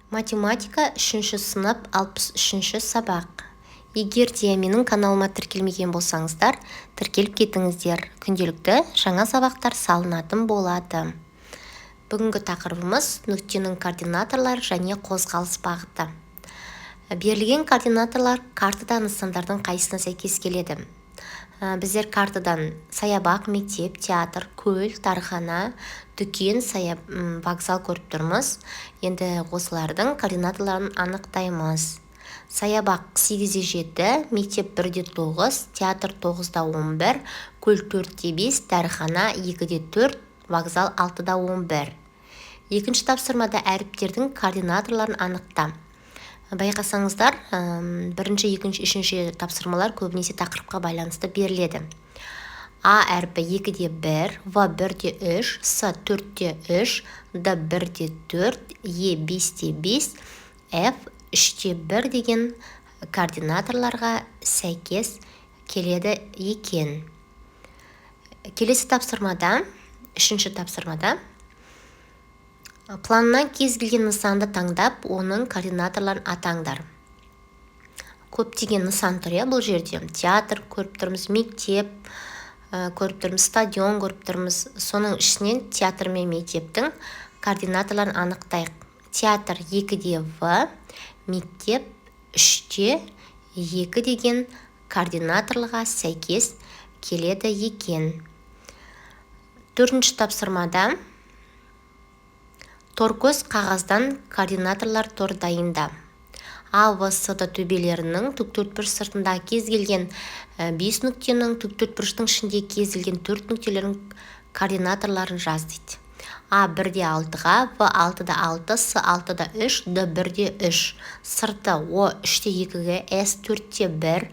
Математика, үшінші сынып, 63-ші сабақ. Егер де менің каналыма тіркелмеген болсаңыздар, тіркеліп кетіңіздер. Күнделікті жаңа сабақтар салынатын болады. Бүгінгі тақырыбымыз: нүктенің координаталары және қозғалыс бағыты. Берілген координаталар картада нысандардың қайсысына сәйкес келеді? Біздер картадан саябақ, мектеп, театр, көл, дәріхана, дүкен, вокзал көріп тұрмыз. Енді осылардың координаталарын анықтаймыз. Саябақ 8,7, мектеп 1,9, театр 9,11, көл 4,5, дәріхана 2,4, вокзал 6,11. Екінші тапсырмада әріптердің координаталарын анықта. Байқасаңыздар, бірінші, екінші, үшінші тапсырмалар көбінесе тақырыпқа байланысты беріледі. А әрпі 2,1, В 1,3, С 4,3, Д 1,4, Е 5,5, Ф 3,1 деген координаталарға сәйкес келеді екен. Келесі тапсырмада, үшінші тапсырмада, планнан кез келген нысанды таңдап, оның координаталарын атаңдар. Көптеген нысан тұр, иә. Бұл жерде театр көріп тұрмыз, мектеп көріп тұрмыз, стадион көріп тұрмыз. Соның ішінен театр мен мектептің координаталарын анықтайық. Театр 2-де В, мектеп 3-те 2 деген координаталарға сәйкес келеді екен. Төртінші тапсырмада торкөз қағаздан координаталар тор дайында. А, В, С, Д төбелерінің, тік төртбұрыш сыртындағы кез келген бес нүктенің, тік төртбұрыштың ішінде кез келген төрт нүктелердің координаталарын жаз дейді. А 1,6-ға, В 6,6, С 6,3, Д 1,3. Сырты О 3,2-ге, С 4,1,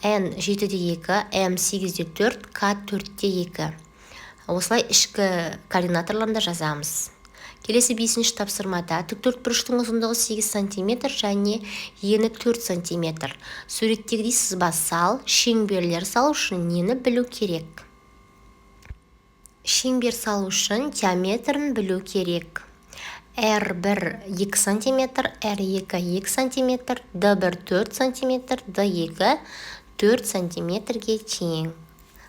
Н 7,2, М 8,4, К 4,2. Осылай ішкі координаталарын да жазамыз. Келесі бесінші тапсырмада тік төртбұрыштың ұзындығы 8 сантиметр және ені 4 сантиметр. Суреттегідей сызба сал. Шеңберлер салу үшін нені білу керек? Шеңбер салу үшін диаметрін білу керек. R1 2 сантиметр, R2 2 сантиметр, D1 4 сантиметр, D2 4 сантиметрге тең.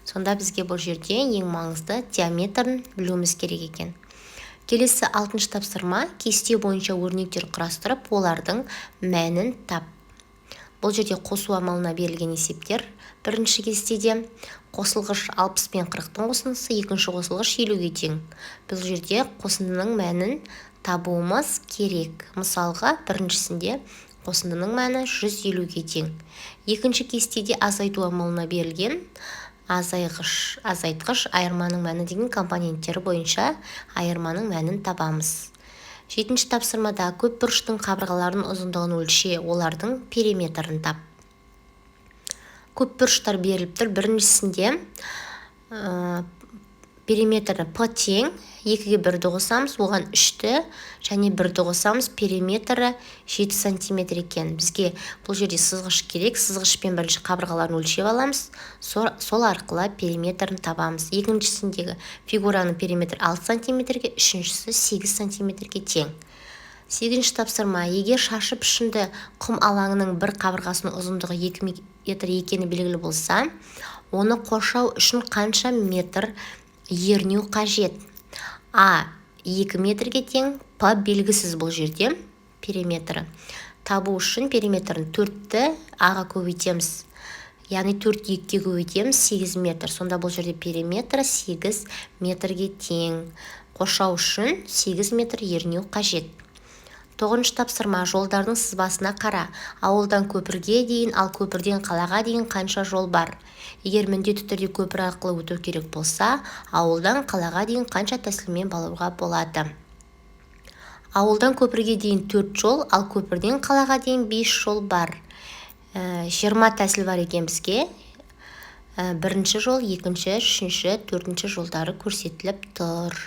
Сонда бізге бұл жерде ең маңызды диаметрін білуіміз керек екен. Келесі алтыншы тапсырма: кесте бойынша өрнектер құрастырып, олардың мәнін тап. Бұл жерде қосу амалына берілген есептер. Бірінші кестеде қосылғыш 60 пен 40-тың қосындысы екінші қосылғыш 50-ге тең. Бұл жерде қосындының мәнін табуымыз керек. Мысалға, біріншісінде қосындының мәні 150-ге тең. Екінші кестеде азайту амалына берілген азайғыш, азайтқыш, айырманың мәні деген компоненттері бойынша айырманың мәнін табамыз. Жетінші тапсырмада көп бұрыштың қабырғаларының ұзындығын өлше, олардың периметрін тап. Көп бұрыштар беріліп тұр. Біріншісінде периметрі п тең екіге бірді қосамыз, оған үшті және бірді қосамыз, периметрі 7 сантиметр екен. Бізге бұл жерде сызғыш керек. Сызғышпен бірінші қабырғаларын өлшеп аламыз, сол арқылы периметрін табамыз. Екіншісіндегі фигураның периметрі 6 сантиметрге, үшіншісі 8 сантиметрге тең. Сегізінші тапсырма: егер шаршы пішінді құм алаңының бір қабырғасының ұзындығы 2 метр екені белгілі болса, оны қоршау үшін қанша метр ернеу қажет? А 2 метрге тең, п белгісіз. Бұл жерде периметрі табу үшін периметрін төртті аға көбейтеміз, яғни төрт екіге көбейтеміз, 8 метр. Сонда бұл жерде периметрі 8 метрге тең. Қоршау үшін 8 метр ернеу қажет. Тоғызыншы тапсырма: жолдардың сызбасына қара. Ауылдан көпірге дейін, ал көпірден қалаға дейін қанша жол бар? Егер міндетті түрде көпір арқылы өту керек болса, ауылдан қалаға дейін қанша тәсілмен баруға болады? Ауылдан көпірге дейін төрт жол, ал көпірден қалаға дейін бес жол бар. 20 тәсіл бар екен. Бізге бірінші жол, екінші, үшінші, төртінші жолдары көрсетіліп тұр.